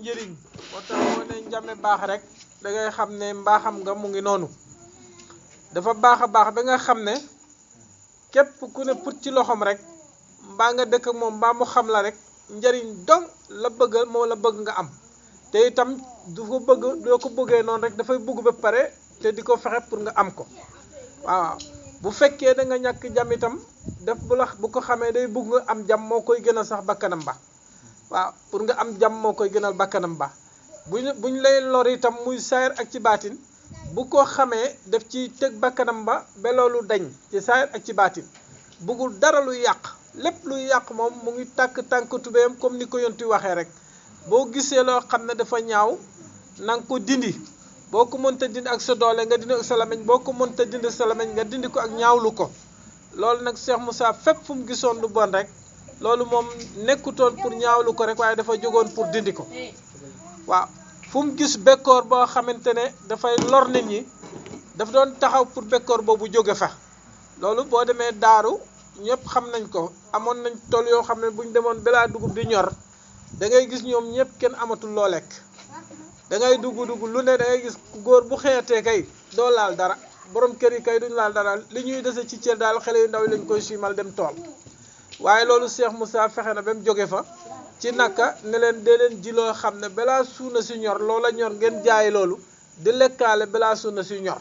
njëriñ moo tax moo ne njame baax rek da ngay xam ne mbaaxam nga mu ngi noonu dafa baax a baax ba nga xam ne képp ku ne put ci loxoom rek mbaa nga dëkk ak moom mbaa mu xam la rek njëriñ dong la bëgg moo la bëgg nga am te itam du ko bëgg doo ko bëggee noonu rek dafay bëgg ba pare te di ko fexe pour nga am ko waaw bu fekkee da nga ñàkk jam itam def bu ko xamee day bëgg nga am jam moo koy gënal sax bakkanam ba waaw pour nga am jam moo koy gënal bakkanam ba buñ lay lor itam muy saayir ak ci baatin bu ko xamee def ci teg bakkanam ba loolu dañ ci saayir ak ci baatin bëggul dara luy yàq lépp luy yàq moom mu ngi tàkk tànk tubéyam comme ni ko yonti waxee rek boo gisee loo xam ne dafa ñaaw na nga ko dindi boo ko mënta dindi ak sa doole nga dindi ak sa lamañ boo ko mënta dindi sa lamañ nga dindi ko ak ñaawlu ko loolu nag Cheikh Moussa fépp fu mu gisoon lu bon rek loolu moom nekkutoon pour ñaawlu ko rek waaye dafa jógoon pour dindi ko waaw fu mu gis bekkoor boo xamante ne dafay lor nit ñi daf doon taxaw pour bekkoor boobu jóge fa loolu boo demee daaru ñëpp xam nañ ko amoon nañ tool yoo xam ne buñ demoon balaa dugub di ñor da ngay gis ñoom ñëpp kenn amatul loo lekk da ngay dugg lu ne da ngay gis góor bu xeetee kay doo laal dara borom kër yi kay duñ laal dara li ñuy dese ci cër daal xale yu ndaw yi lañ koy suimal dem tool waaye loolu Cheikh Moussa fexe na ba mu jóge fa ci naka ne leen dee leen ji loo xam ne balaa suuna si ñor loola ñor ngeen jaay loolu di lekkaale balaa suuna si ñor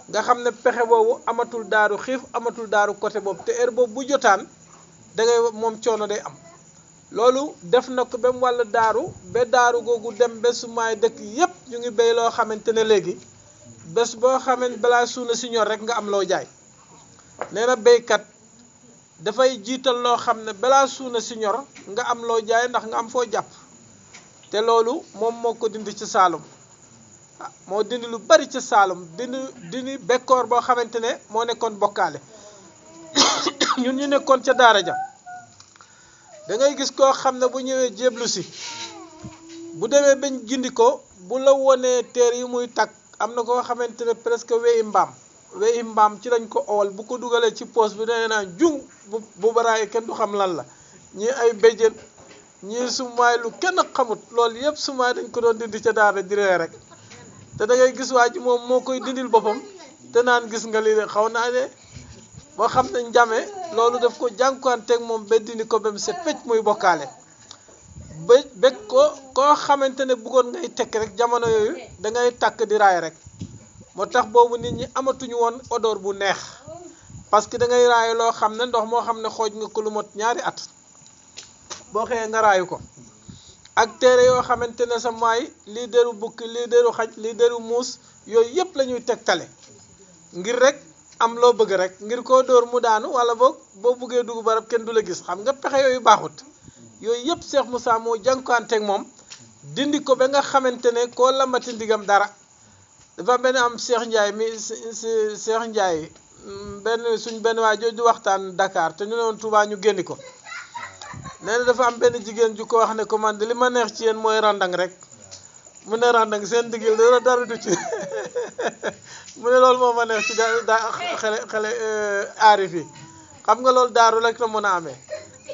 nga xam ne pexe boobu amatul daaru xiif amatul daaru côté boobu te heure boobu bu jotaan da ngay moom coono day am loolu def na ko ba mu wàll daaru ba daaru googu dem ba sumaay dëkk yépp ñu ngi béy loo xamante ne léegi bés boo xamee balaa suuna si ñor rek nga am loo jaay nee na béykat dafay jiital loo xam ne balaa suuna si ñor nga am loo jaay ndax nga am foo jàpp te loolu moom moo ko dindi ci Saalum moo dindi lu bari ci Saalum dindi bekkoor boo xamante ne moo nekkoon bokkaale ñun ñu nekkoon ca daara ja da ngay gis koo xam ne bu ñëwee jéblu si bu demee bañ gindi ko bu la wonee teer yi muy takk am na koo xamante ne presque weyi mbaam ci lañ ko owal bu ko dugalee ci poos bi nee naa jung bu baraay kenn du xam lan la ñii ay béjjén ñii sumaay lu kenn xamut loolu yëpp sumaay dañ ko doon dindi ca daara di ree rek te da ngay gis waa ji moom moo koy dindil boppam te naan gis nga lii de xaw naa de boo xam ne njame loolu daf ko jànkuwanteeg moom ba dindi ko ba mu set pecc muy bokkaale ba koo xamante ne bëggoon ngay tekk rek jamono yooyu da ngay takk di raay rek moo tax boobu nit ñi amatuñu woon odeur bu neex parce que da ngay raay loo xam ne ndox moo xam ne xooj nga ko lu mot ñaari at boo xëyee nga raayu ko ak téere yoo xamante ne sa maay lii deru bukki lii deru xaj lii deru muus yooyu yëpp la ñuy tegtale ngir rek am loo bëgg rek ngir koo dóor mu daanu wala boog boo buggee dugg barab kenn du la gis xam nga pexe yooyu baaxut yooyu yëpp Cheikh Moussa moo jànkuwanteeg moom dindi ko ba nga xamante ne koo lambati ndigam dara dafa benn am Cheikh Ndiaye Cheikh Ndiaye benn waa jooju waxtaan Dakar te ñu ne woon Touba ñu génni ko nee na dafa am benn jigéen ju ko wax ne ko man li ma neex ci yéen mooy randang rek mu ne randang seen digil dara du ci mu ne loolu moo ma neex ci xale aarif yi xam nga loolu daaru rek la mën a amee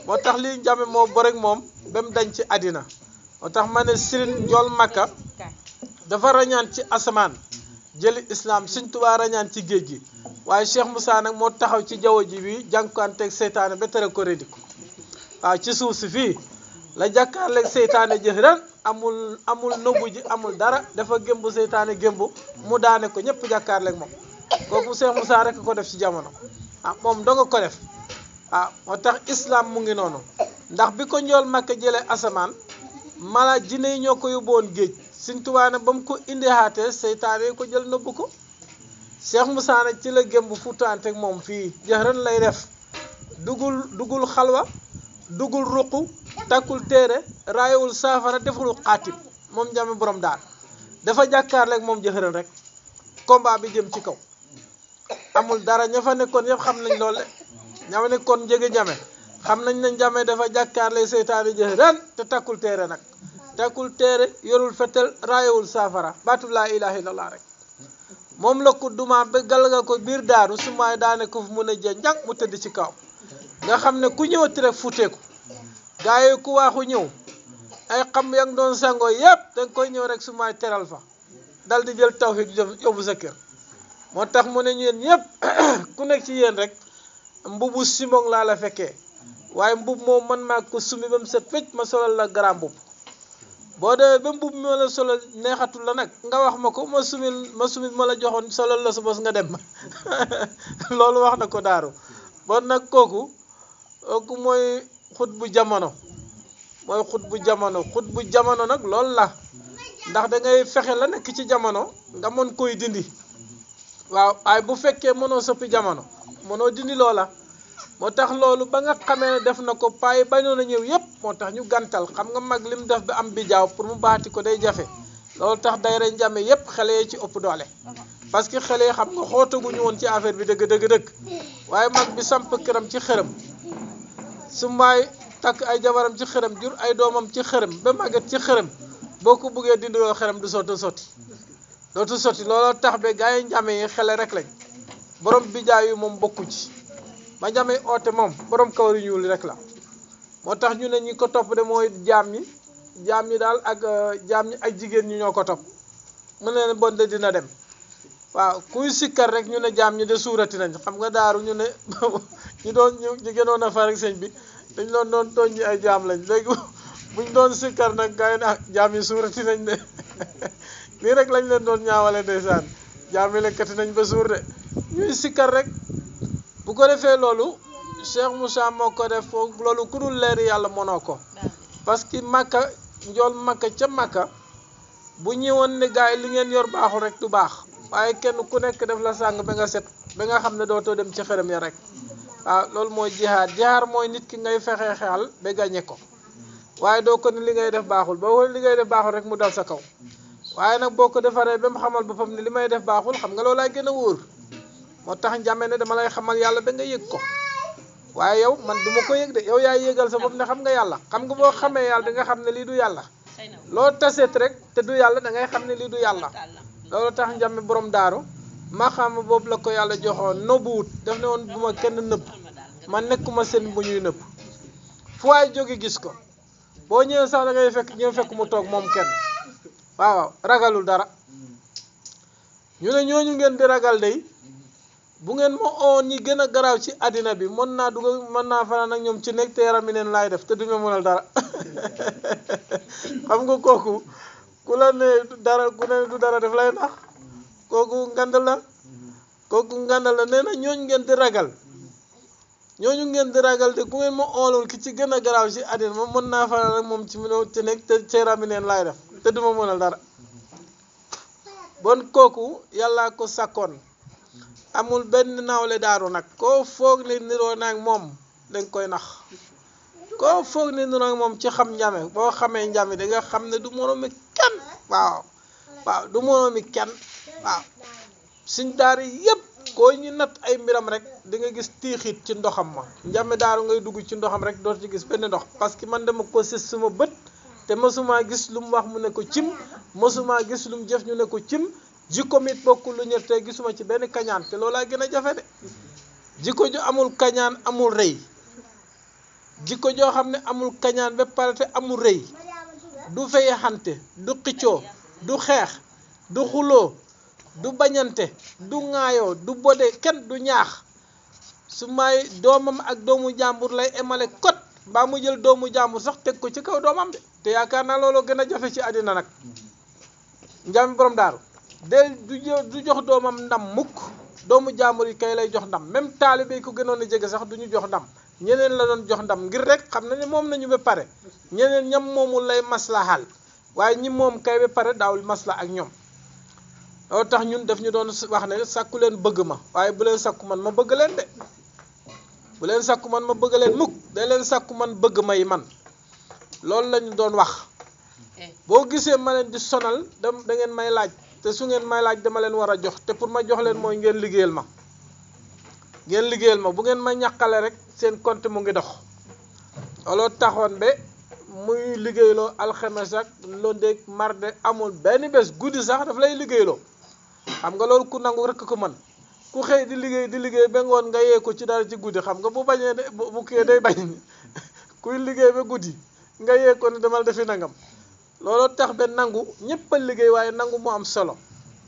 moo tax lii njame moo borek moom ba mu dañ ci àddina moo tax ma ne Serigne Njool Makka dafa rañaan ci asamaan jëli islam Sëñ Tuubaa rañaan ci géej gi waaye Cheikh Moussa nag moo taxaw ci jaww ji bi jànkuwanteeg seytaane ba tere ko rédiku waaw ci suuf si fii la jàkkaarleeg seytaane jëfran amul nëbbu ji amul dara dafa gémbu seytaane gémbu mu daane ko ñëpp jàkkaarleeg moom kooku Cheikh Moussa rek ko def ci jamono moom doo nga ko def moo tax islam mu ngi noonu ndax bi ko Njool Makka jëlee asamaan mala jinne yi ñoo ko yóbboon géej Sëñ Tuubaa nag ba mu ko indihaatee seytaane yi ko jël nëbbu ko Cheikh Moussa nag ci la gémbu futtaanteeg moom fii jëfran lay def dugul xalwa dugul ruqu takkul téere raayewul saafara deful xaatib moom njame borom daal dafa jàkkaarleeg moom jëxëran rek combat bi jëm ci kaw amul dara ña fa nekkoon yëpp xam nañ loole ña fa nekkoon njëge njame xam nañ ne njame dafa jàkkaarleeg seytaane jëxëran te takkul téere nag takkul téere yorul fetel raayewul saafara baatu laa ilaha illallah rek moom la ko duma ba galga ko biir daaru su maay daane ko fu mun a jë njàng mu tëdd ci kaw nga xam ne ku ñëwati rek futeeku gaa yi ku waaxu ñëw ay xam yang doon sangoo yëpp danga koy ñëw rek sumaay teral fa dal di jël tawhid yóbbu sa kër moo tax mu ne yéen ñëpp ku nekk ci yéen rek mbubu simon laa la fekkee waaye mbub moom man maa ko sumi ba mu set fecc ma solal la grand mbub boo demee ba mbub ma la solal neexatul la nag nga wax ma ko ma sumil ma la joxoon solal la sa bos nga dem loolu wax na ko daaru bon nag kooku mooy xut bu jamono xut bu jamono nag loolu la ndax da ngay fexe la nekk ci jamono nga mën koy dindi waaw ay bu fekkee mënoo soppi jamono mënoo dindi loola moo tax loolu ba nga xamee ne def na ko payi bañoon a ñëw yëpp moo tax ñu gantal xam nga mag lim def bi am bi jaaw pour mu baati ko day jafe loolu tax dayra njame yëpp xale yi ci ëpp doole parce que xale yi xam nga xootaguñu woon ci affaire bi dëgg waaye mag bi samp këram ci xërëm su maay takk ay jabaram ci xërëm jur ay doomam ci xërëm ba màgget ci xërëm boo ko buggee dindi loo xërëm du dootu sotti looloo tax ba gars yi njame yi xele rek lañ borom bijaaw yi moom bokku ci ma njame oote moom borom kawar yu ñuul rek la moo tax ñu ne ñi ko topp de mooy jaam ñi daal ak jaam ñi ak jigéen ñi ñoo ko topp mu ne bon de dina dem waaw kuy sikkar rek ñu ne jaam ñi de suurati nañ xam nga daaru ñu ne ñu gënoon a far ak sëñ bi dañ doon tooñ ñi ay jaam lañ léegi buñ doon sikkar nag gars yi ne jaam yi suurati nañ de lii rek lañ leen doon ñaawale ndeysaan jaam yi lekkati nañ ba suur de ñuy sikkar rek bu ko defee loolu Cheikh Moussa moo ko def foofu loolu ku dul leeri yàlla mënoo ko parce que Makka njool Makka ca Makka bu ñëwoon ne gars yi li ngeen yor baaxul rek du baax waaye kenn ku nekk def la sàng ba nga set ba nga xam ne dootoo dem ci xërëm ya rek waaw loolu mooy jihaar mooy nit ki ngay fexe xeexal ba gañe ko waaye doo ko ni li ngay def baaxul boo li ngay def baaxul rek mu dal sa kaw waaye nag boo ko defaree ba mu xamal boppam ne li may def baaxul xam nga loolu laay gën a wóor moo tax njàmme ne dama lay xamal yàlla ba nga yëg ko waaye yow man du ma ko yëg de yow yaay yëgal sa bopp ne xam nga yàlla xam nga boo xamee yàlla di nga xam ne lii du yàlla loo taseet rek te du yàlla da ngay xam ne lii du yàlla loolu tax njàmme borom daaru ma xam boobu la ko yàlla joxoon nëbbuwut daf ne woon bu ma kenn nëbb man nekkuma seen bu ñuy nëbb fu waay jóge gis ko boo ñëwee sax da ngay fekk mu toog moom kenn waaw ragalul dara ñu ne ñooñu ngeen di ragal day bu ngeen ma oo ñi gën a garaaw ci àddina bi mën naa fanaan ak ñoom ci nekk te yaram mi neen laay def te duñu ma mënal dara xam nga kooku ku la ne dara ku ne du dara def lay nax kooku ngandal la nee na ñooñu ngeen di ragal te ku ngeen ma oolul ki ci gën a garaaw ci àddina moom mën naa fanaan ak moom ci nekk te yaram mi neen laay def te duma mënal dara bon kooku yàlla ko sàkkoon amul benn nawle daaru nag koo foog ne niroo naag moom danga koy nax koo foog ne niroo naag moom ci xam njame boo xamee njame da nga xam ne du moroomi kenn waaw du moroomi kenn waaw suñ daar yi yëpp koo ñu natt ay mbiram rek di nga gis tiixit ci ndoxam ma njame daaru ngay dugg ci ndoxam rek doo ci gis benn ndox parce que man dama ko sës suma bët te mësuma gis lu mu wax mu ne ko cim mësuma gis lu mu jëf ñu ne ko cim jikko mit bokkul lu ñër te gisuma ci benn kañaan te loolaa gën a jafe de jikko ju amul kañaan amul rëy jikko joo xam ne amul kañaan ba pare te amul rëy du feye xante du xiccoo du xeex du xuloo du bañante du ŋaayoo du bode kenn du ñaax su may doomam ak doomu jàmbur lay emale kot mbaa mu jël doomu jàmbur sax teg ko ci kaw doomam de te yaakaar naa looloo gën a jafe ci àddina nag njàmmi borom daaru del du jox doomam ndam mukk doomu jàmbur yi kay lay jox ndam même taalibe yi ko gënoon a jege sax duñu jox ndam ñeneen la doon jox ndam ngir rek xam na ne moom nañu ba pare ñeneen ñam moomul lay maslahal waaye ñi moom kay ba pare daawul masla ak ñoom loolu tax ñun daf ñu doon wax ne sàkku leen bëgg ma waaye bu leen sàkku man ma bëgg leen de bu leen sàkku man ma bëgg leen mukk day leen sàkku man bëgg may man loolu lañu doon wax boo gisee ma leen di sonal da ngeen may laaj te su ngeen may laaj dama leen war a jox te pour ma jox leen mooy ngeen liggéeyal ma bu ngeen ma ñàqale rek seen compte mu ngi dox looloo taxoon ba muy liggéeyloo alxames ak lundi mardi amul benn bés guddi sax daf lay liggéeyloo xam nga loolu ku nangu rek ko mën ku xëy di liggéey ba ngoon nga yee ko ci dara ci guddi xam nga bu bañee bu kii day bañ kuy liggéey ba guddi nga yee ko ne demal defi nangam looloo tax ba nangu ñëpp a liggéey waaye nangu mu am solo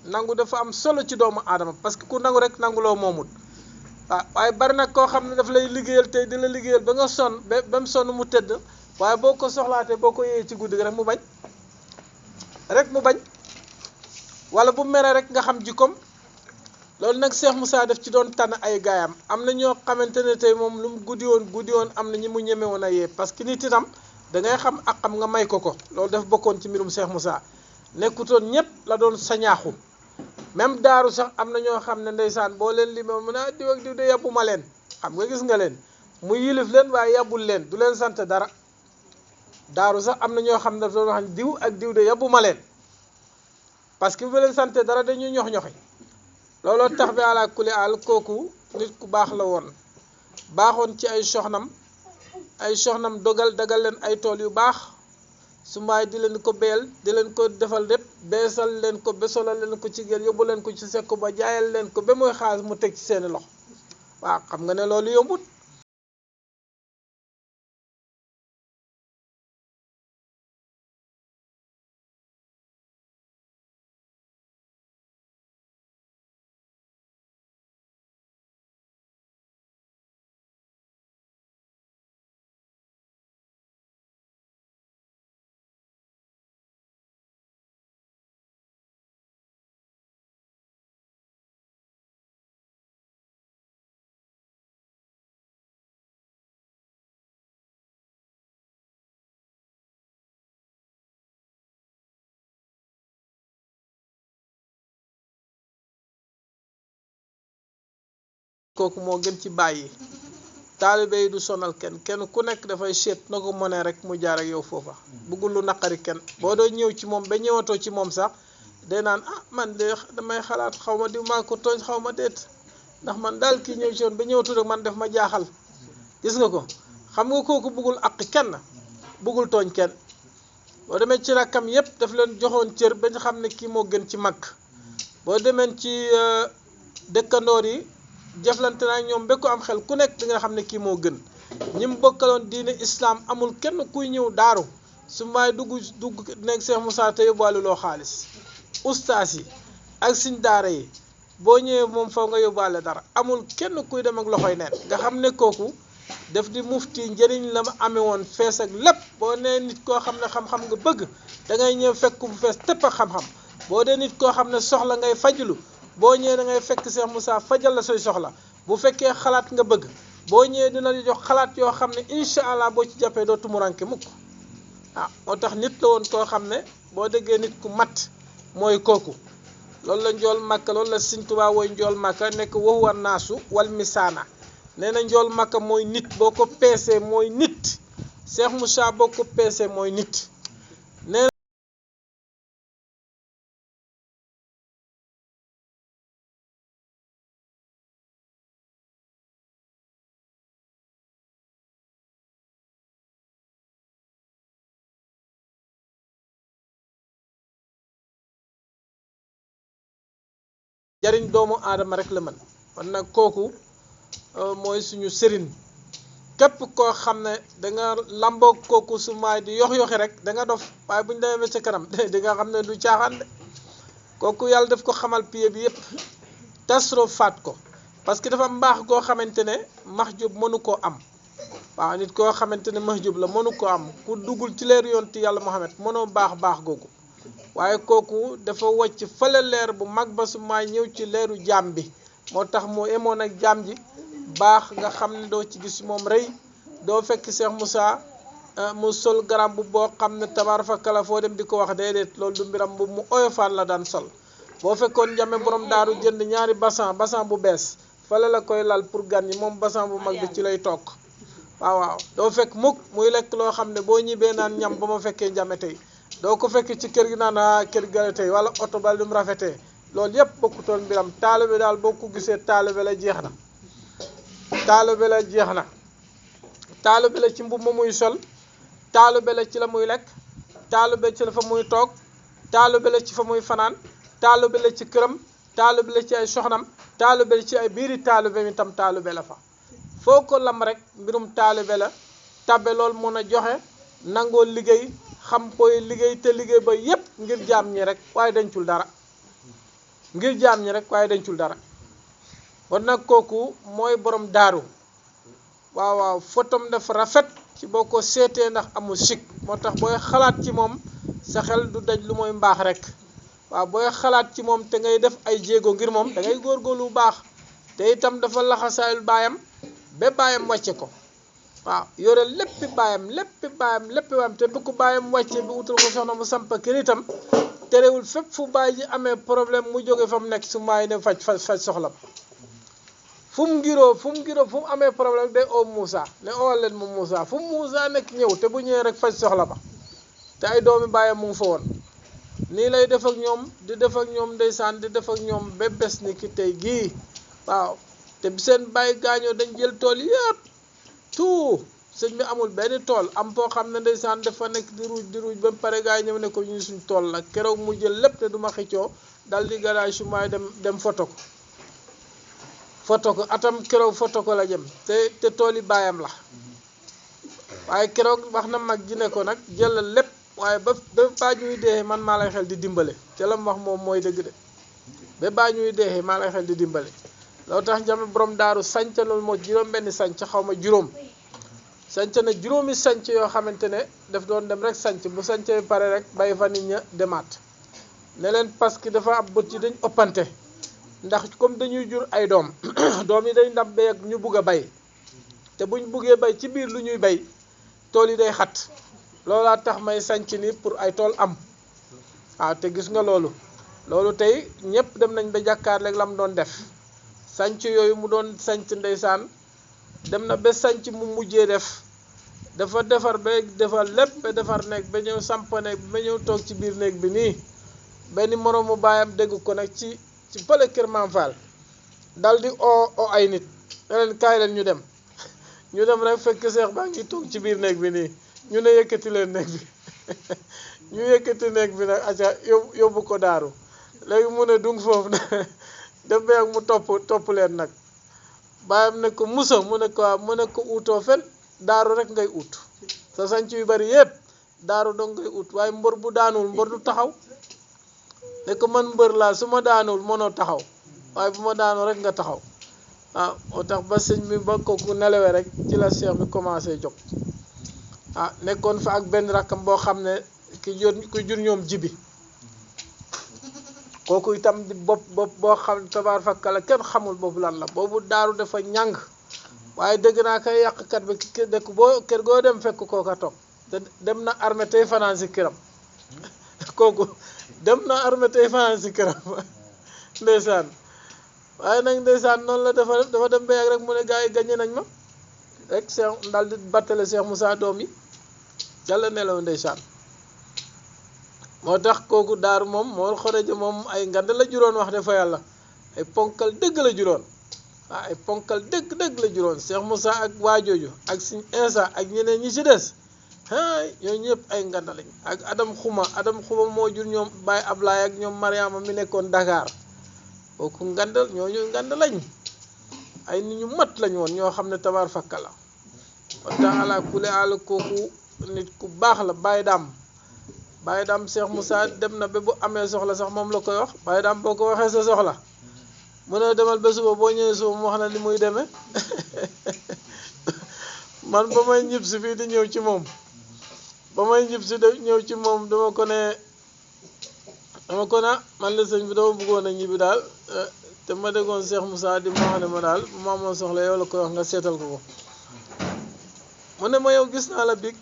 nangu dafa am solo ci doomu aadama parce que ku nangu rek nangu loo moomut waaw waaye bari nag koo xam ne daf lay liggéeyal tey di la liggéeyal ba nga sonn ba mu sonn mu tëdd waaye boo ko soxlaatee boo ko yee ci guddi gi rek mu bañ wala bu meree rek nga xam jikkoom loolu nag Cheikh Moussa def ci doon tànn ay gaayam am na ñoo xamante ne tey moom lu mu guddi woon am na ñi mu ñeme woon a yee parce que nit itam da ngay xam ak xam nga may ko loolu daf bokkoon ci mbirum Cheikh Moussa nekkutoon ñëpp la doon sañaaxu même daaru sax am na ñoo xam ne ndeysaan boo leen limee mu ne diw ak diw de yàbbu ma leen xam nga gis nga leen mu yilif leen waaye yàbbul leen du leen sant dara daaru sax am na ñoo xam ne daf doon wax diw ak diw de yàbbu ma leen parce que bu leen sant dara dañuy ñox-ñoxi looloo tax bi àla kuli àll kooku nit ku baax la woon baaxoon ci ay soxnam dagal leen ay tool yu baax su maay di leen ko beel di leen ko defal lépp beesal leen ko besolal leen ko ci géej yóbbu leen ko ci sekk ba jaayal leen ko ba muy xaalis mu teg ci seeni loxo waaw xam nga ne loolu yombut kooku moo gën ci bàyyi taalibe yi du sonal kenn ku nekk dafay seet na ko mënee rek mu jaar ak yow foofa bëggul lu naqari kenn boo doo ñëw ci moom ba ñëwatoo ci moom sax day naan man de damay xalaat xaw ma diw maa ko tooñ xaw ma déet ndax man daal kii ñëw ci woon ba ñëwatu rek man def ma jaaxal gis nga ko xam nga kooku bëggul àq kenn bëggul tooñ kenn boo demee ci rakkam yépp daf leen joxoon cër ba ñu xam ne kii moo gën ci mag boo demee ci dëkkandoor yi jëflante naa ñoom ba ko am xel ku nekk di nga xam ne kii moo gën ñi mu bokkaloon diine islam amul kenn kuy ñëw daaru su maay dugg nekk Cheikh Moussa te yóbbaale loo xaalis ustaas yi ak suñ daara yi boo ñëwee moom faw nga yóbbaale dara amul kenn kuy dem ak loxoy neen nga xam ne kooku daf di mufti njëriñ la ma amee woon fees ak lépp boo nee nit koo xam ne xam-xam nga bëgg da ngay ñëw fekk mu fees tépp ak xam-xam boo dee nit koo xam ne soxla ngay fajlu boo ñëwee da ngay fekk Cheikh Moussa fajal la say soxla bu fekkee xalaat nga bëgg boo ñëwee dina la jox xalaat yoo xam ne incha allah boo ci jàppee doo tumuranke mukk moo tax nit la woon koo xam ne boo déggee nit ku mat mooy kooku loolu la njool màkka loolu la Sëñ Tuubaa woy njool màkka nekk waxuwa naasu wal misaana nee na njool màkka mooy nit boo ko peesee mooy nit Cheikh Moussa boo ko peesee mooy nit nee jariñ doomu aadama rek la mën kon nag kooku mooy suñu sëriñ képp koo xam ne danga lamboo kooku su maay di yox-yoxi rek da nga dof waaye bu ñu demee ba ca kanam di nga xam ne du caaxaan de kooku yàlla daf ko xamal pied bi yépp tasro faat ko parce que dafa mbaax goo xamante ne mahjub mënu koo am waaw nit koo xamante ne mahjub la mënu koo am ku duggul ci leer yonti yàlla Muhammad mënoo baax googu waaye kooku dafa wàcc fële leer bu mag ba su maay ñëw ci leeru jaam bi moo tax mu emoon ak jaam ji baax nga xam ne doo ci gis moom rëy doo fekk Cheikh Moussa mu sol garam bu boo xam ne tabaarkalla foo dem di ko wax déedéet loolu du mbiram bu mu oyofaan la daan sol boo fekkoon jame borom daaru jënd ñaari basan bu bees fële la koy lal pour gan yi moom basan bu mag bi ci lay toog waaw doo fekk mukk muy lekk loo xam ne boo ñibbee naan ñam ba ma fekkee jame tey doo ko fekk ci kër gi naan kër gale tey wala oto bal du mu rafetee loolu yépp bokkutoon mbiram taalibe daal boo ko gisee taalibe la jeex na taalibe la ci mbubb ma muy sol taalibe la ci la muy lekk taalibe ci la fa muy toog taalibe la ci fa muy fanaan taalibe la ci këram taalibe la ci ay soxnam taalibe la ci ay biiri taalibe mi tam taalibe la fa foo ko lam rek mbirum taalibe la tabe loolu mun a joxe nangoo liggéey xam koy liggéey te liggéey ba yépp ngir jaam ñi rek waaye dencul dara ngir jaam ñi rek waaye dencul dara kon nag kooku mooy borom daaru waaw waaw fotom dafa rafet ci boo ko seetee ndax amul sikk moo tax booy xalaat ci moom sa xel du daj lu mooy mbaax rek waaw booy xalaat ci moom te ngay def ay jéego ngir moom da ngay góorgóorlu bu baax te itam dafa laxasaayul baayam ba baayam wàcce ko waaw yore léppi baayam te bu ko baayam wàcce bi utal ko soxna mu samp kër itam terewul fépp fu baay ji amee problème mu jóge fa mu nekk su maay ne faj soxla fu mu ngiroo fu mu amee problème day oo Moussa ne oowal leen moom Moussa fu mu Moussa nekk ñëw te bu ñëwee rek faj soxla ba te ay doomi baayam mu ngi fa woon nii lay def ak ñoom di def ak ñoom ndeysaan di def ak ñoom ba bés ni ki tey gii waaw te seen baay gaañoo dañ jël tool yépp tout sëñ bi amul benn tool am foo xam ne ndeysaan dafa nekk di ruuj ba pare gaay ñëw ne ko ñu suñ tool la keroog mu jël lépp te du ma xëccoo dal di garaay su maay dem foto ko atam keroog foto ko la jëm te tool yi baayam la waaye keroog wax na mag ji ne ko nag jëlal lépp waaye ba baa ñuy deexee man maa lay xel di dimbale te la mu wax moom mooy dëgg de ba baa ñuy deexee maa lay xel di dimbale loolu tax jame borom daaru sanc loolu moo juróom benn sanc xaw ma juróom sanc na juróomi sanc yoo xamante ne daf doon dem rek sanc bu sancee pare rek bay fa nit ña demaat ne leen parce que dafa ab bët yi dañ ëppante ndax comme dañuy jur ay doom doom yi dañ dam bay ak ñu bugg a bay te buñ buggee bay ci biir lu ñuy bay tool yi day xat loolaa tax may sanc ni pour ay tool am waaw te gis nga loolu tey ñëpp dem nañ ba jàkkaar léegi la mu doon def sanc yooyu mu doon sanc ndeysaan dem na ba sanc mu mujjee def dafa defar ba defar lépp ba defar néeg ba ñëw samp néeg ba ñëw toog ci biir néeg bi nii benn moroomu baayam dégg ko nag ci fële kër Maam Fall dal di oo ay nit ne leen kaay leen ñu dem ñu dem rek fekk seex baa ngi toog ci biir néeg bi nii ñu ne yëkkati leen néeg bi ñu yëkkati néeg bi nag aca yóbbu ko daaru léegi mu ne dung foofu ne dem ba ak mu topp leen nag baayam ne ko musa mu ne ko waaw mu ne ko uutoo fen daaru rek ngay ut sa sanc yu bari yépp daaru dong ngay ut waaye mbër bu daanul mbër du taxaw ne ko man mbër laa su ma daanul mënoo taxaw waaye bu ma daanul rek nga taxaw waaw moo tax ba sëñ bi ba kooku nelawee rek ci la cheikh bi commencé jóg nekkoon fa ak benn rakkam boo xam ne ki jur ñoom jibi kooku itam di bopp boo xam tabaar fakka la kenn xamul boobu lan la boobu daaru dafa ñàng waaye dëgg naa koy yàqkat bi dëkk boo kër goo dem fekk kooka toog te dem na armée tey fanaan si këram kooku dem na armée tey fanaan si këram ndeysaan waaye nag ndeysaan noonu la dafa dem ba yàgg rek mu ne gars yi gañe nañ ma rek Cheikh daal di battale Cheikh Moussa doom yi jàll nelaw ndeysaan moo tax kooku daaru moom moo xoreja moom ay ngand la juróon wax de fa yàlla ay ponkal dëgg la juróon waaw ay ponkal dëgg la juróon Cheikh Moussa ak waajooju ak Sëñ Insa ak ñeneen ñi ci des ñooñu ñëpp ay ngand lañ ak Adam Xuma moo jur ñoom Baye Ablaye ak ñoom Mariama mi nekkoon Dakar kooku ñooñu ngand lañ ay nit ñu mat lañ woon ñoo xam ne tabaar fakka la wa taala kule àll kooku nit ku baax la Baye Dame Cheikh Moussa dem na ba bu amee soxla sax moom la koy wax Baye Dame boo ko waxee sa soxla mu ne demal ba suba boo ñëwee suba mu wax na ni muy demee man ba may ñib si fii di ñëw ci moom dama ko ne man la sëñ bi dama bëggoon a ñibbi daal te ma déggoon Cheikh Moussa di ma wax ne ma daal bu ma amoon soxla yow la koy wax nga seetal ko mu ne ma yow gis naa la big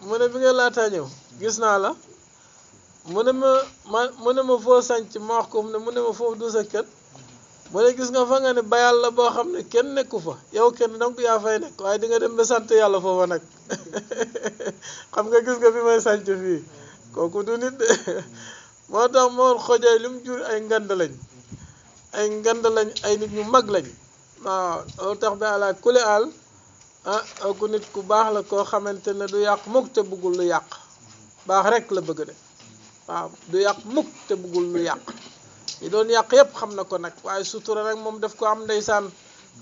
mu ne bi nga laataa ñëw gis naa la mu ne ma foo sanc ma wax ko mu ne ma foofu du sa kër mu ne gis nga fa nga ne bayal la boo xam ne kenn nekku fa yow kenn donc yaa fay nekk waaye di nga dem ba sant yàlla foofa nag xam nga gis nga fi may sanc fii kooku du nit de moo tax moo xojee li mu jur ay ngand lañ ay nit ñu mag lañ waaw loolu tax ba àla kuli àll ku nit ku baax la koo xamante ne du yàq mukk te bëggul lu yàq baax rek la bëgg de waaw du yàq mukk te bëggul lu yàq ñi doon yàq yépp xam na ko nag waaye sutura rek moom daf ko am ndeysaan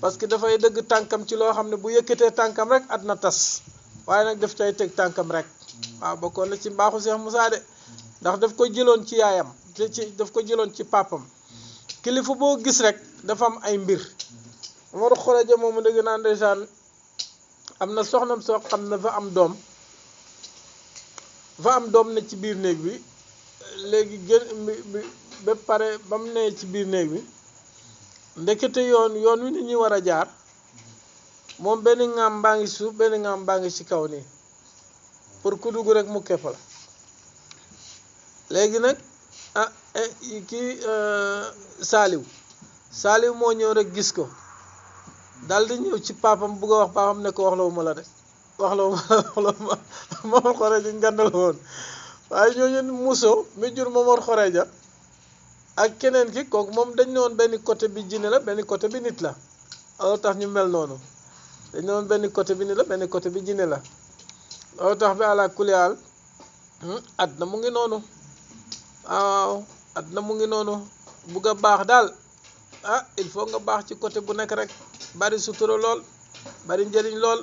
parce que dafay dëgg tànkam ci loo xam ne bu yëkkatee tànkam rek at na tas waaye nag daf cay teg tànkam rek waaw bokkoon na ci mbaaxu Cheikh Moussa de ndax daf ko jëloon ci yaayam daf ko jëloon ci papam kilifa boo gis rek dafa am ay mbir Omar Khoreja moomu dëgg naa ndeysaan am na soxnam soo xam ne dafa am doom ne ci biir néeg bi léegi ba pare ba mu nee ci biir néeg bi ndekete yoon wi nit ñi war a jaar moom benn ŋaam baa ngi suuf benn ŋaam baa ngi ci kaw nii pour ku dugg rek mu kepp la léegi nag kii Saaliw moo ñëw rek gis ko daal di ñëw ci papam bugg a wax papam ne ko waxlawu ma la de waxlawu ma Momar Khoreja ngandal woon waaye ñooñu Muso mi jur Momar Khoreja ak keneen ki kooku moom dañ ne woon benn côté bi jinne la benn côté bi nit la loolu tax ñu mel noonu dañ ne woon benn côté bi nit la benn côté bi jinne la loolu tax bi àla kuliyaal àdduna mu ngi noonu waaw àdduna mu ngi noonu bugg a baax daal il faut nga baax ci côté bu nekk rek bari sutura lool bari njëriñ lool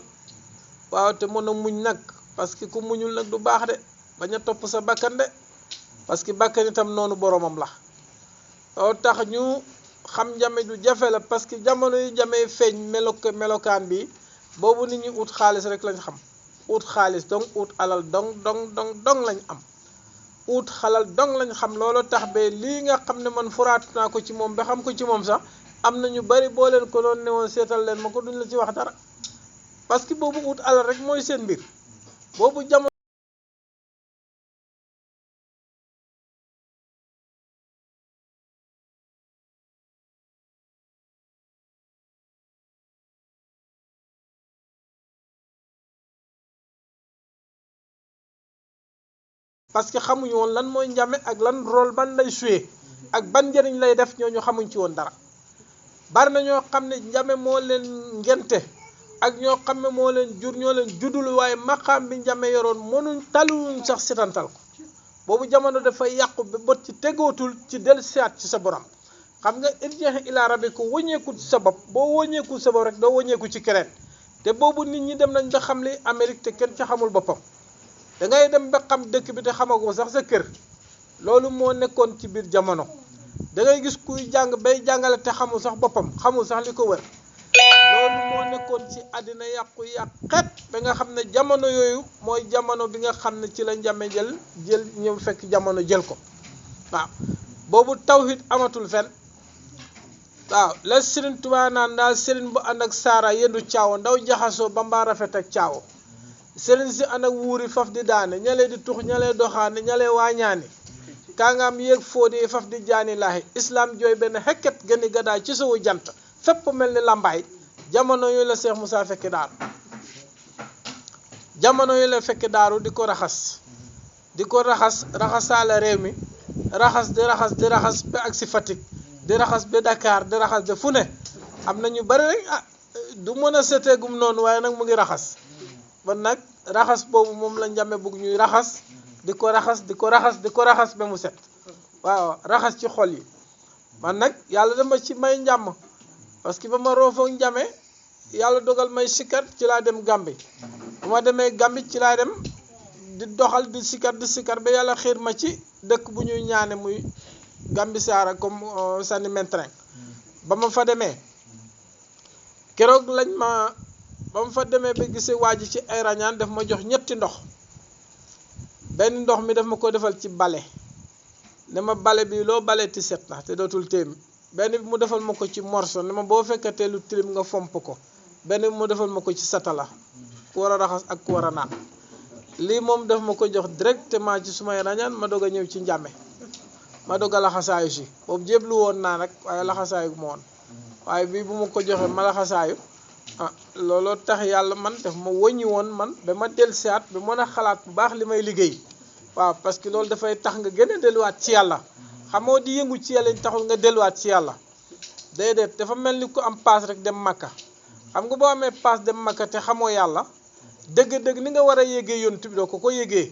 waaw te mën a muñ nag parce que ku muñul nag du baax de bañ a topp sa bakkan de parce que bakkan itam noonu boromam la loolu tax ñu xam njame du jafe la parce que jamono yi jamee feeñ melokaan bi boobu nit ñi ut xaalis rek lañ xam ut xaalis dong ut alal dong lañ am ut xalal dong lañ xam loolu tax ba lii nga xam ne man furaatu naa ko ci moom ba xam ko ci moom sax am na ñu bari boo leen ko doon newoon seetal leen ma ko duñ la ci wax dara parce que boobu ut alal rek mooy seen mbir boobu jamono parce que xamuñu woon lan mooy njame ak lan rôle ban lay joué ak ban njëriñ lay def ñooñu xamuñ ci woon dara bari na ñoo xam ne njame moo leen ngente ak ñoo xam ne moo leen jur ñoo leen juddul waaye maqaam bi njame yoroon mënuñ taluñ sax setantal ko boobu jamono dafay yàqu ba bët ci tegootul ci del siyaat ci sa borom xam nga irji'i ila rabbika ko wëññeeku ci sa bopp boo wëññeeku sa bopp rek doo wëññeeku ci keneen te boobu nit ñi dem nañ ba xam li Amérique te kenn ca xamul boppam da ngay dem ba xam dëkk bi te xamagoo sax sa kër loolu moo nekkoon ci biir jamono da ngay gis kuy jàng bay jàngale te xamul sax boppam xamul sax li ko wër loolu moo nekkoon ci àddina yàqet ba nga xam ne jamono yooyu mooy jamono bi nga xam ne ci la njame jël ñëw fekk jamono jël ko waaw boobu tawhid amatul fen waaw la Sëriñ Tuubaa naan daal sëriñ bu ànd ak saara yendu caawo ndaw jaxasoo ba mbaa rafet ak caawo sëriñ si ànd ak wuuri faf di daane ñalee di tux ñalee doxaane ñalee waañaani kaangaam yéeg fóodee faf di jaani laahi islam jooy benn xekket gëni gadaay ci sowu jant fépp mel ni lambaay jamono yooyu la Cheikh Moussa fekki daaru jamono yooyu la fekki daaru di ko raxasaale réew mi raxas ba ak si Fatick di raxas ba Dakar di raxas ba fu ne am na ñu bari rek du mën a seteegum noonu waaye nag mu ngi raxas ba nag raxas boobu moom la njame bugg ñuy raxas di ko raxas ba mu set waaw raxas ci xol yi man nag yàlla dama ci may njàmm parce que ba ma roofoo njame yàlla dogal may sikkat ci laa dem Gàmbi bu ma demee Gàmbi ci laa dem di doxal di sikkat ba yàlla xiir ma ci dëkk bu ñuy ñaane muy Gàmbi Saara comme sànni mentrin ba ma fa demee keroog ba ma fa demee ba gisee waa ji ci ay rañaan daf ma jox ñetti ndox benn ndox mi daf ma ko defal ci bale ne ma bale bi loo bale ti set na te dootul téem benn bi mu defal ma ko ci morso ne ma boo fekkatee lu tilim nga fomp ko benn bi mu defal ma ko ci satala ku war a raxas ak ku war a naan lii moom daf ma ko jox directement ci sumay rañaan ma doog a ñëw ci njàmme ma doog a laxasaayu si boobu jéblu woon naa rek waaye laxasaayu ma woon waaye bii bu ma ko joxee ma laxasaayu looloo tax yàlla man daf ma wëññi woon man ba ma dellusiwaat ba mën a xalaat bu baax li may liggéey waaw parce que loolu dafay tax nga gën a delluwaat ci yàlla xamoo di yëngu ci yàlla taxul nga delluwaat ci yàlla déedéet dafa mel ni ku am paas rek dem Makka xam nga boo amee paas dem Makka te xamoo yàlla dëgg-dëgg ni nga war a yégee yonent bi doo ko yégee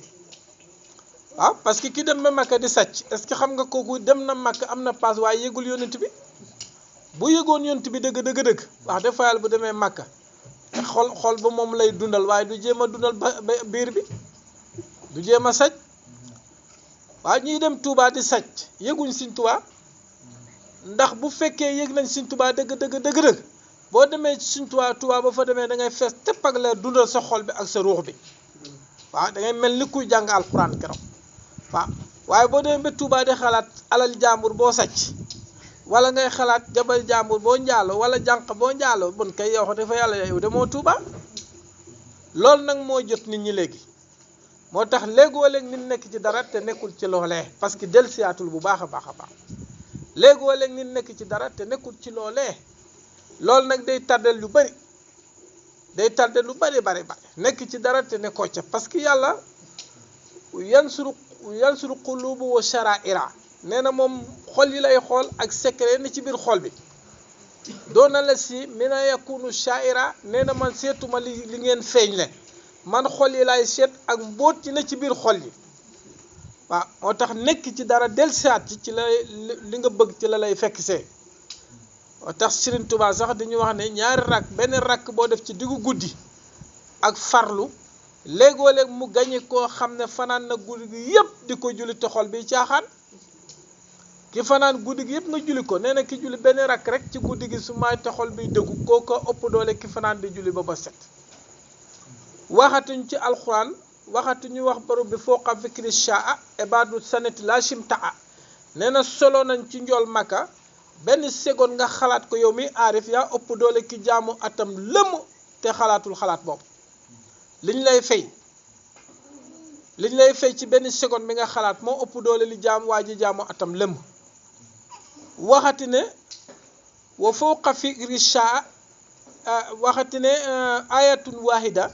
waaw parce que ki dem ba Makka di sàcc est-ce que xam nga kooku dem na Makka am na paas waaye yégul yonent bi bu yëgoon yonent bi dëgg wax dëgg fa yàlla bu demee Makka xol ba moom lay dundal waaye du jéem a dundal biir bi du jéem a sàcc waaye ñuy dem Touba di sàcc yëguñ Sëñ Touba ndax bu fekkee yëg nañ Sëñ Touba dëgg boo demee ci Sëñ Touba ba fa demee da ngay fees tepp ak leer dundal sa xol bi ak sa ruux bi waaw da ngay mel ni kuy jàng alxuraan keroog waaw waaye boo demee ba Touba di xalaat alal jàmbur boo sàcc wala ngay xalaat jabar jàmbur boo njaalo wala jànq boo njaalo bon kay yow dafa yàlla yow demoo Touba loolu nag moo jot nit ñi léegi moo tax léegoo-léeg nit nekk ci dara te nekkul ci loolee parce que dellusiwaatul bu baax a baax léegoo-léeg nit nekk ci dara te nekkul ci loolee loolu nag day tardel lu bari bari nekk ci dara te nekkoo ca parce que yàlla yansuru qulubu wa sharaira nee na moom xol yi lay xool ak secret ni ci biir xol bi doona la si mina yakunu sha'ira nee na man seetuma li ngeen feeñ le man xol yi lay seet ak mbóot ci ne ci biir xol yi waaw moo tax nekk ci dara dellusiwaat ci la li nga bëgg ci la lay fekk see moo tax Serigne Touba sax dañuy wax ne ñaari rakk benn rakk boo def ci diggu guddi ak farlu léegoo-léeg mu gañe koo xam ne fanaan na guddi gi yëpp di ko julli te xol bi caaxaan ki fanaan guddi gi yëpp nga julli ko nee na ki julli benn rakk rek ci guddi gi su may te xol bi dëggu koo ko ëpp doole ki fanaan di julli ba set waxatuñ ci alxuraan waxatuñu wax borom bi fooqa fikri shaa ibadu sanati la shimtaa nee na solo nañ ci njool Makka benn seconde nga xalaat ko yow mi aarif yaa ëpp doole ki jaamu atam lëmm te xalaatul xalaat boobu liñ lay fay ci benn seconde bi nga xalaat moo ëpp doole li jaam waa ji jaamu atam lëmm waxati ne wa fawqa fikri shaa waxati ne ayatun wahida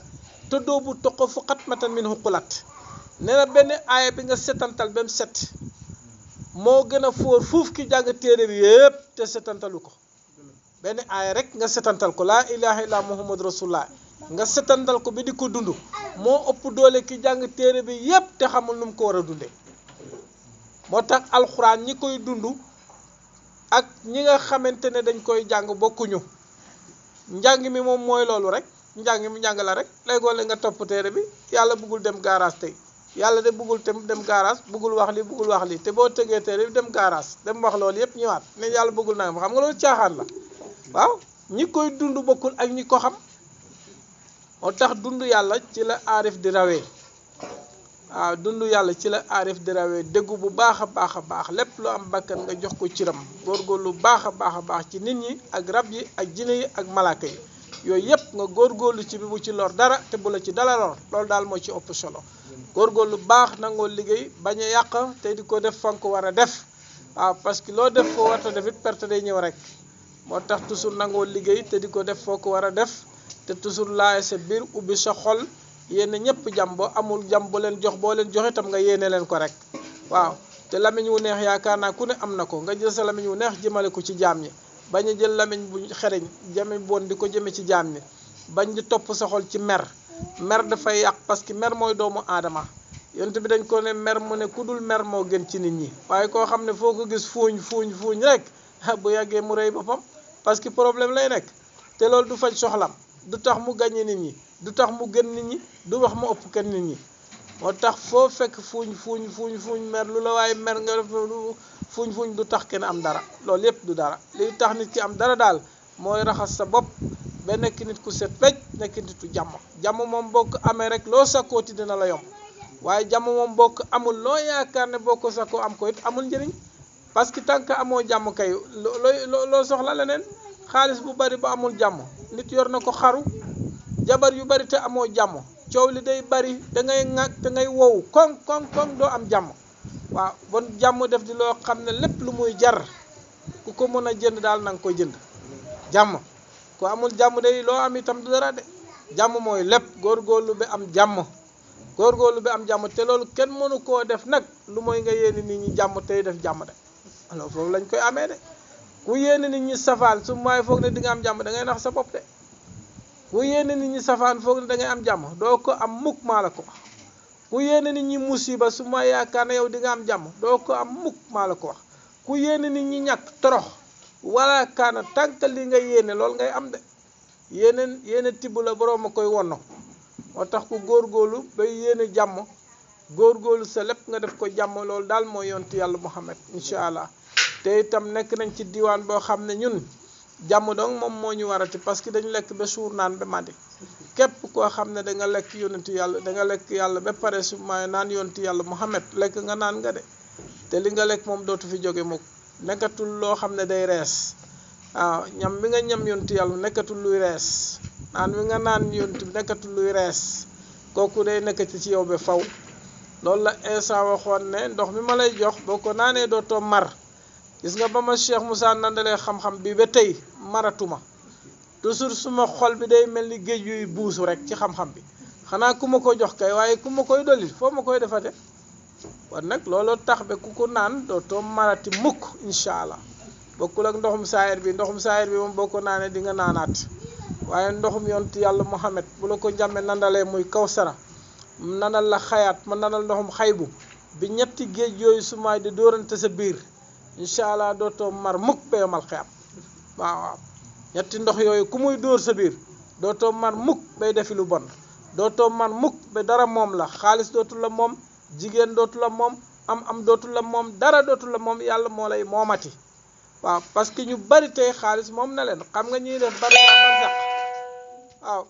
te doobu toqo fu xatmatan min xuqulat nee na benn aaya bi nga setantal ba mu set moo gën a fóor fuuf ki jàng téere bi yëpp te setantalu ko benn aaya rek nga setantal ko laa ilaha illa muhammad rasulullah nga setantal ko bi di ko dund moo ëpp doole ki jàng téere bi yëpp te xamul nu mu ko war a dundee moo tax alxuraan ñi koy dund ak ñi nga xamante ne dañ koy jàng bokkuñu njàng mi moom mooy loolu rek njàng la rek léegoo la nga topp téere bi yàlla bëggul dem garage tey yàlla de bëggul dem garage bëggul wax lii te boo tëgee téere bi dem garage dem wax loolu yëpp ñëwaat ne yàlla bëggul naa xam nga loolu caaxaan la waaw ñi koy dund bokkul ak ñi ko xam moo tax dund yàlla ci la aarif di rawee waaw dund yàlla ci la aarif di rawee déggu bu baax a baax lépp lu am bakkan nga jox ko ciram góorgóorlu baax a baax ci nit ñi ak rab yi ak jinne yi ak malaaka yi yooyu yëpp nga góorgóorlu ci bi bu ci lor dara te bu la ci dala lor loolu daal moo ci ëpp solo góorgóorlu baax nangoo liggéey bañ a yàq te di ko def fa nga ko war a def waaw parce que loo def foo war a def it perte day ñëw rek moo tax toujours nangoo liggéey te di ko def foo ko war a def te toujours laay sa biir ubbi sa xol yéene ñëpp jàmm boo amul jàmm boo leen joxe itam nga yéene leen ko rek waaw te lamiñ wu neex yaakaar naa ku ne am na ko nga jël sa lamiñ wu neex jëmale ko ci jaam ñi bañ a jël lamiñ bu xereñ jame bon di ko jëme ci jaam ñi bañ di topp sa xol ci mer dafay yàq parce que mer mooy doomu aadama yonent bi dañ ko ne mer mu ne ku dul mer moo gën ci nit ñi waaye koo xam ne foo ko gis fuuñ rek bu yàggee mu rëy boppam parce que problème lay nekk te loolu du faj soxlam du tax mu gàññe nit ñi du tax mu gën nit ñi du wax mu ëpp kenn nit ñi moo tax foo fekk fuuñ mer lu la waaye mer nga def fuuñ du tax kenn am dara loolu yépp du dara liy tax nit ki am dara daal mooy raxas sa bopp ba nekk nit ku set wecc nekk nit ku jàmm moom boo ko amee rek loo sakkooti dina la yomb waaye jàmm moom boo ko amul loo yaakaar ne boo ko sakkoo am ko it amul njëriñ parce que tant que amoo jàmm kay loo soxla leneen xaalis bu bari ba amul jàmm nit yor na ko xaru jabar yu bari te amoo jàmm coow li day bari da ngay ŋàkk da ngay wow koŋ doo am jàmm waaw bon jàmm def di loo xam ne lépp lu muy jar ku ko mën a jënd daal na nga ko jënd jàmm ku amul jàmm day loo am itam du dara de jàmm mooy lépp góorgóorlu bi am jàmm te loolu kenn mënu koo def nag lu mooy nga yéene nit ñi jàmm tey def jàmm de alors foofu lañ koy amee de ku yéene nit ñi safaan su mooy foog ne di nga am jàmm da ngay nax sa bopp de ku yéene nit ñi safaan foog ne da ngay am jàmm doo ko am mukk maa la ko wax ku yéene nit ñi musiba su ma yaakaar ne yow di nga am jàmm doo ko am mukk maa la ko wax ku yéene nit ñi ñàkk torox wala kaana tànk li nga yéene loolu ngay am de yéene tibb la boroom a koy wonno moo tax ku góorgóorlu bay yéene jàmm góorgóorlu sa lépp nga def ko jàmm loolu daal mooy yontu yàlla Muhammad incha allah te itam nekk nañ ci diwaan boo xam ne ñun jàmm dong moom moo ñu warati parce que dañu lekk ba suur naan ba màndi képp koo xam ne da nga lekk yonentu yàlla da nga lekk yàlla ba pare su may naan yontu yàlla Muhammad lekk nga naan nga de te li nga lekk moom dootu fi jóge mukk nekkatul loo xam ne day rees waaw ñam bi nga ñam yontu yàlla nekkatul luy rees naan wi nga naan yontu bi nekkatul luy rees kooku day nekkati ci yow ba faw loolu la Isa waxoon ne ndox mi ma lay jox boo ko naanee dootoo mar gis nga ba ma Cheikh Moussa nandalee xam-xam bi ba tey maratuma toujours suma xol bi day mel ni géej yuy buusu rek ci xam-xam bi xanaa ku ma ko jox kay waaye ku ma koy dolli foo ma koy defate kon nag looloo tax ba ku ko naan dootoo marati mukk incha allah bokkul ak ndoxum saayir bi moom boo ko naanee di nga naanaat waaye ndoxum yontu yàlla Muhammad bu la ko njàmme nandalee muy Kawsara nanal la xayaat ma nanal ndoxum xaybu bi ñetti géej yooyu sumaay di dóorante sa biir incha allah dootoo mar mukk ba yomal xiyam waaw ñetti ndox yooyu ku muy dóor sa biir dootoo mar mukk bay defi lu bon dootoo mar mukk ba dara moom la xaalis dootu la moom jigéen dootu la moom am dootu la moom dara dootu la moom yàlla moo lay moomati waaw parce que ñu bari tey xaalis moom na leen xam nga ñuy def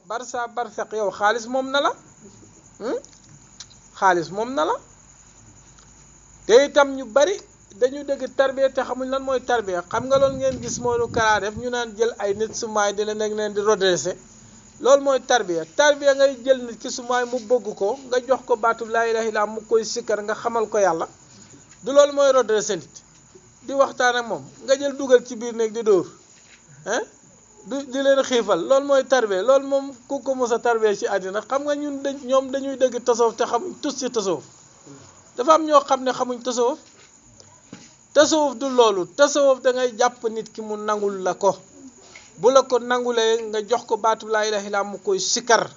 barsa barsaq yow xaalis moom na la xaalis moom na la te itam ñu bari dañu dégg tarbiya te xamuñ lan mooy tarbiya xam nga loolu ngeen gis moo nu karaa def ñu naan jël ay nit sumaay di leen di redresser loolu mooy tarbiya ngay jël nit ki sumaay mu bëgg ko nga jox ko baatub laa ilaaha illallaah mu koy sikkar nga xamal ko yàlla du loolu mooy redresser nit di waxtaan ak moom nga jël dugal ci biir néeg di dóor di leen xiifal loolu mooy tarbiya loolu moom ku ko mos a tarbiya ci àddina xam nga ñoom dañuy dégg tasawuf te xamuñ tus ci tasawuf dafa am ñoo xam ne xamuñ tasawuf du loolu tasawuf da ngay jàpp nit ki mu nangul la ko bu la ko nangulee nga jox ko baatu laa ilaaha illallaah mu koy sikkar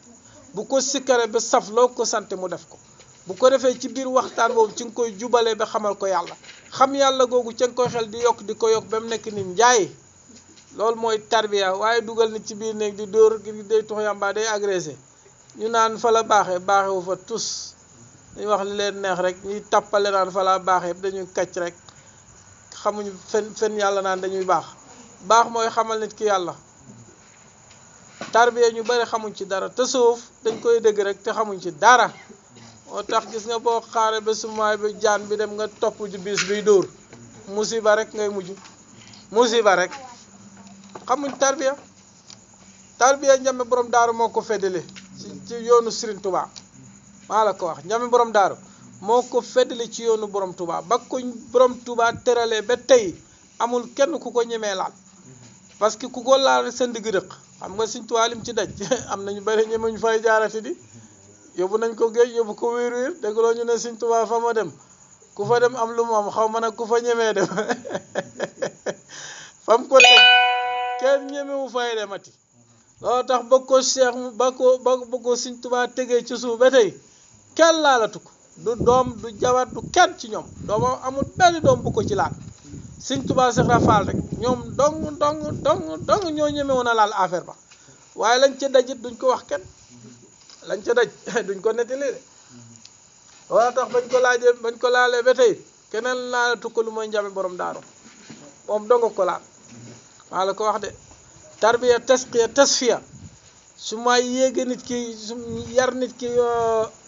bu ko sikkaree ba saf loo ko sant mu def ko bu ko defee ci biir waxtaan boobu ci nga koy jubalee ba xamal ko yàlla xam yàlla googu ci nga koy xel di ko yokk ba mu nekk nit njaay loolu mooy tarbiya waaye dugal nit ci biir néeg di dóor gi day tux yamba day agressé ñu naan fa la baaxewu fa tus dañuy wax li leen neex rek ñuy tappale naan fa la baaxee dañuy kacc rek xamuñu fen yàlla naan dañuy baax mooy xamal nit ki yàlla tarbiya ñu bari xamuñ ci dara tasawuf dañ koy dégg rek te xamuñ ci dara moo tax gis nga boo xaare ba sumaay bi jaan bi dem nga topp ci bis biy dóor musiba rek ngay mujj musiba rek xamuñ tarbiya Njame borom daaru moo ko feddali ci yoonu Serigne Touba maa la ko wax Njame borom daaru moo ko feddali ci yoonu borom Touba ba ko borom Touba teralee ba tey amul kenn ku ko ñemee laal parce que ku ko laal sa ndigg rëq xam nga Serigne Touba lim ci daj am nañu bari ñemeñu fay jaarati di yóbbu nañ ko géej yóbbu ko wéer dégloo ñu ne Serigne Touba fa ma dem ku fa dem am lu mu am xaw ma nag ku fa ñemee dem fam ko teg kenn ñemewu fay demati loolu tax ba ko Cheikh ba ko Serigne Touba tegee ci suuf ba tey kenn laalatu ko du doom du jabar du kenn ci ñoom doomam amul benn doom bu ko ci laal Serigne Touba Cheikh Rafal rek ñoom dong ñoo ñemewoon a laal affaire ba waaye lañ ca dajit duñ ko wax kenn lañ ca daj duñ ko nettali de wala tax bañ ko laalee ba tey keneen laalatu ko lu mooy Njame borom daaru moom donga ko laal maa la ko wax de tarbiya tasqiya tasfiya su ma yéege nit ki su yar nit ki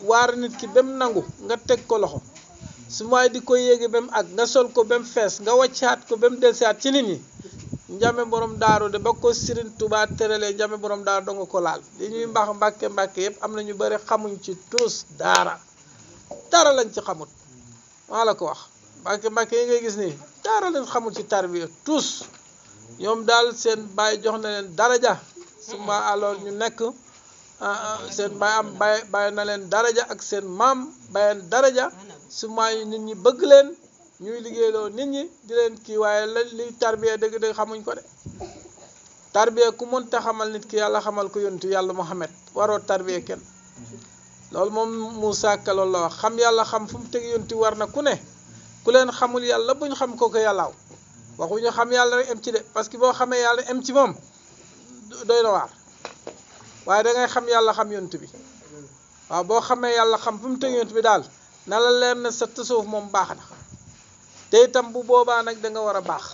waar nit ki ba mu nangu nga teg ko loxo su may di ko yéege ba mu àgg nga sol ko ba mu fees nga wàccaat ko ba mu delsiwaat ci nit ñi Njame borom daaru de ba ko Serigne Touba teralee Njame borom daaru donga ko laal li ñuy mbàkke yëpp am na ñu bëri xamuñ ci tous dara lañ ci xamut maa la ko wax mbàkke yi ngay gis nii dara lañ xamul ci tarbiya tous ñoom daal seen baay jox na leen daraja su ma alors ñu nekk seen baay bàyyi na leen daraja ak seen maam bàyyeen daraja su ma nit ñi bëgg leen ñuy liggéeyloo nit ñi di leen kii waaye li tarbiya dëgg xamuñ ko de tarbiya ku mënta xamal nit ki yàlla xamal ko yontu yàlla Muhammad waroo tarbiya kenn loolu moom Moussa Ka loolu la wax xam yàlla xam fu mu teg yonti war na ku ne ku leen xamul yàlla buñ xam ko yàllaaw waxuñu xam yàlla rek em ci de parce que boo xamee yàlla em ci moom doy na waar waaye da ngay xam yàlla xam yonent bi waaw boo xamee yàlla xam fu mu teg yonent bi daal na la leer na sa tasawuf moom baax na te itam bu boobaa nag da nga war a baax.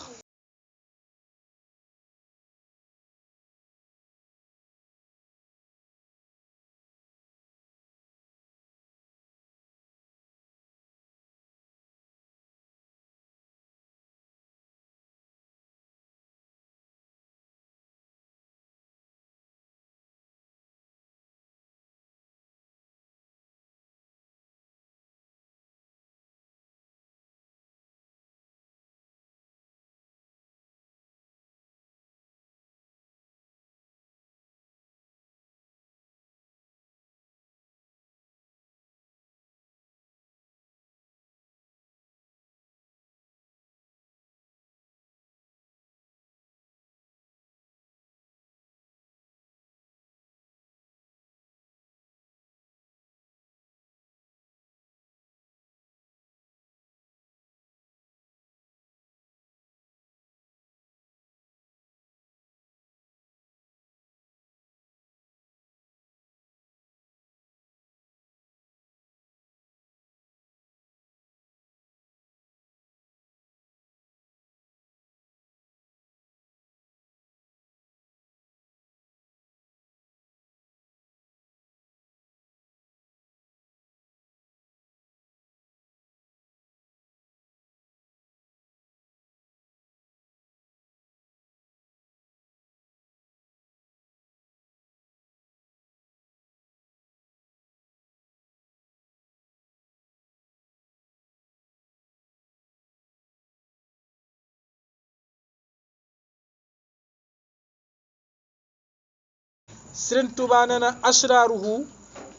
Sëriñ Tuubaa nee na asraaruhu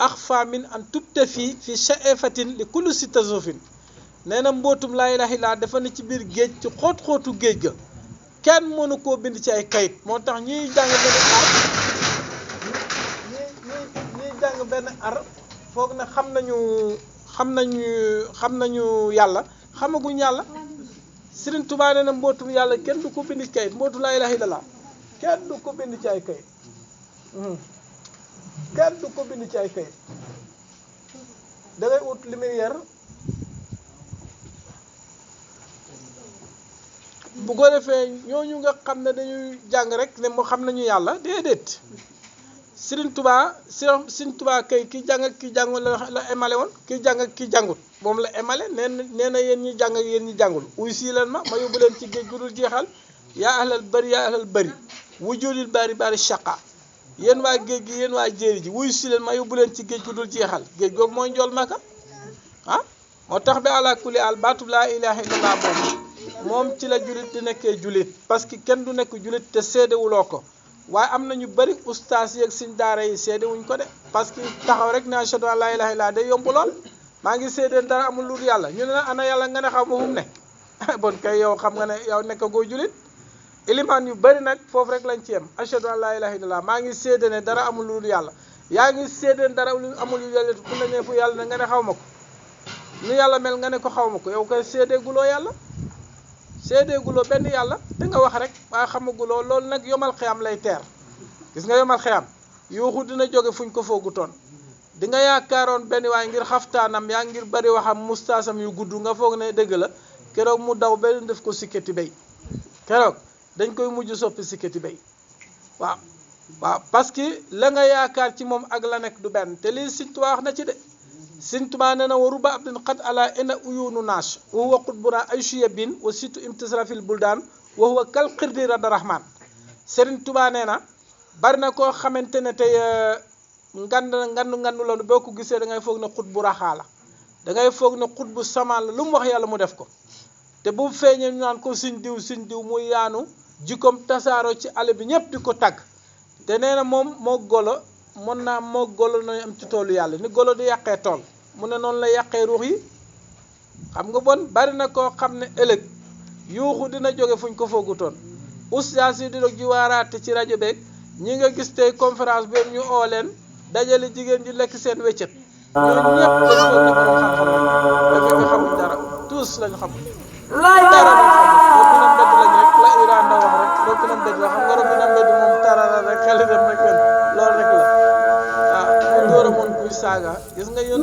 axfa min an tubtafi fi sha'afatin li kulli si tasufin nee na mbootum laa ilaaha illallaa dafa ne ci biir géej ci xóot-xóotu géej ga kenn mënu koo bind ci ay kayit moo tax ñuy jàng benn ar foog na xam nañu yàlla xamaguñ yàlla. Sëriñ Tuubaa nee na mbootum yàlla kenn du ko bind ci kayit mbootum laa ilaaha illallaa kenn du ko bind ci ay kayit kenn du ko bind ci ay kayit da ngay ut lumière bu ko defee ñooñu nga xam ne dañuy jàng rek ne moo xam nañu yàlla déedéet. Sëriñ Tuubaa kay ki jàng ak ki jàngul la émale woon ki jàng ak ki jàngut moom la émale nee na yéen ñi jàng ak yéen ñi jàngul uy sii leen ma yóbbu leen ci géej gu dul jeexal yaa ahlal bari wujudil bari shaqa yéen waa géej gi yéen waa jéeri ji wuyu si leen ma yóbbu leen ci géej gu dul jeexal géej googu mooy njool maka moo tax bi àla kulli al baatub laa ilaaha illallah moom ci la julit di nekkee julit parce que kenn du nekk julit te seedewuloo ko waaye am na ñu bëri ustaas yeeg suñ daara yi seedewuñ ko de parce que taxaw rek ne ashhadu an laa ilaaha illallah day yomb lool maa ngi seedeen dara amul lu dul yàlla ñu ne la ana yàlla nga ne xaw ma fu mu ne bon kay yow xam nga ne yow nekk goo julit ilimaan yu bëri nag foofu rek lañ ci yem ashhadu an laa ilaaha illallah maa ngi séede ne dara amul lu dul yàlla yaa ngi séede ne dara amul lu yàlla bu la nee fu yàlla ne nga ne xaw ma ko nu yàlla mel nga ne ko xaw ma ko yow koy séedeeguloo yàlla séedeeguloo benn yàlla te nga wax rek waaye xamaguloo loolu nag yomal xiyam lay teer gis nga yomal xiyam yuuxu dina jóge fuñ ko foogutoon di nga yaakaaroon benn waaye ngir xaftaanam yaa ngir bari waxam mustaasam yu gudd nga foog ne dëgg la keroog mu daw benn def ko sikkati bay keroog dañ koy mujj soppi sikkati bay waaw parce que la nga yaakaar ci moom ak la nekk du benn te lii Sëriñ Tuubaa wax na ci de Sëriñ Tuubaa nee na wa ruba abdin xat ala ina uyunu naas wa huwa qutbuna aysuya bin wa situ imtisrafil buldaan wa huwa kal xirdi rada rahman Sëriñ Tuubaa nee na bari na koo xamante ne tey ngandu la boo ko gisee da ngay foog ne xut bu raxaa la da ngay foog ne xut bu samaan la lu mu wax yàlla mu def ko te bu feeñee ñu naan ko suñ diw muy yaanu jikkoom tasaaroo ci àll bi ñëpp di ko tagg te nee na moom moo golo mën naa moo golo nañu am ci toolu yàlla ni golo di yàqee tool mu ne noonu la yàqee ruux yi xam nga bon bari na koo xam ne ëllëg yuuxu dina jóge fuñ ko foogutoon ustaas yi di dog ji waaraate ci rajo beeg ñi nga gis tey conférence bi ñu oo leen dajale jigéen ji lekk seen weccet ñooñu ñëpp dañ foog ne borom xam-xam la fekk xamuñ dara tous lañ xam dara lañ xamul robbina mbedd lañ rek la Iran da wax rek robbina mbedd la xam nga robbina mbedd moom tarara rek xel dem rek loolu rek la saaga gis nga yoon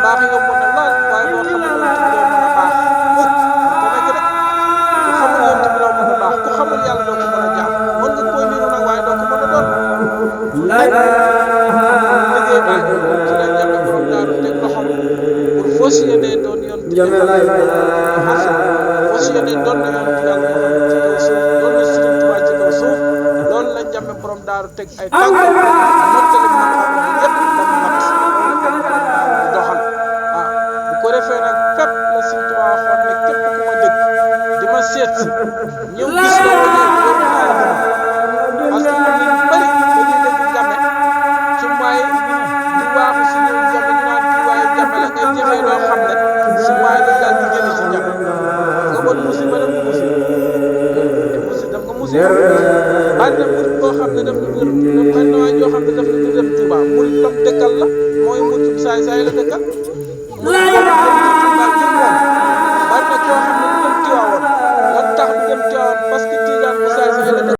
mbaax yomb na lool waaye boo xamul yoon ci doo mën a baax mukk te nag de ku xamul yoon ci doo mën a baax ku xamul yàlla doo ko mën a jaam mën nga koy niru nag waaye doo ko mën a doon liggéey baa ngi ci la Ndiamé borom daaru teg loxom pour fas yéene doon yoon ci fas yéene doon na yoon ci yàlla Muhammad ci kaw suuf doon na Sëriñ Tuubaa ci kaw suuf loolu la Ndiamé borom daaru teg ay tànk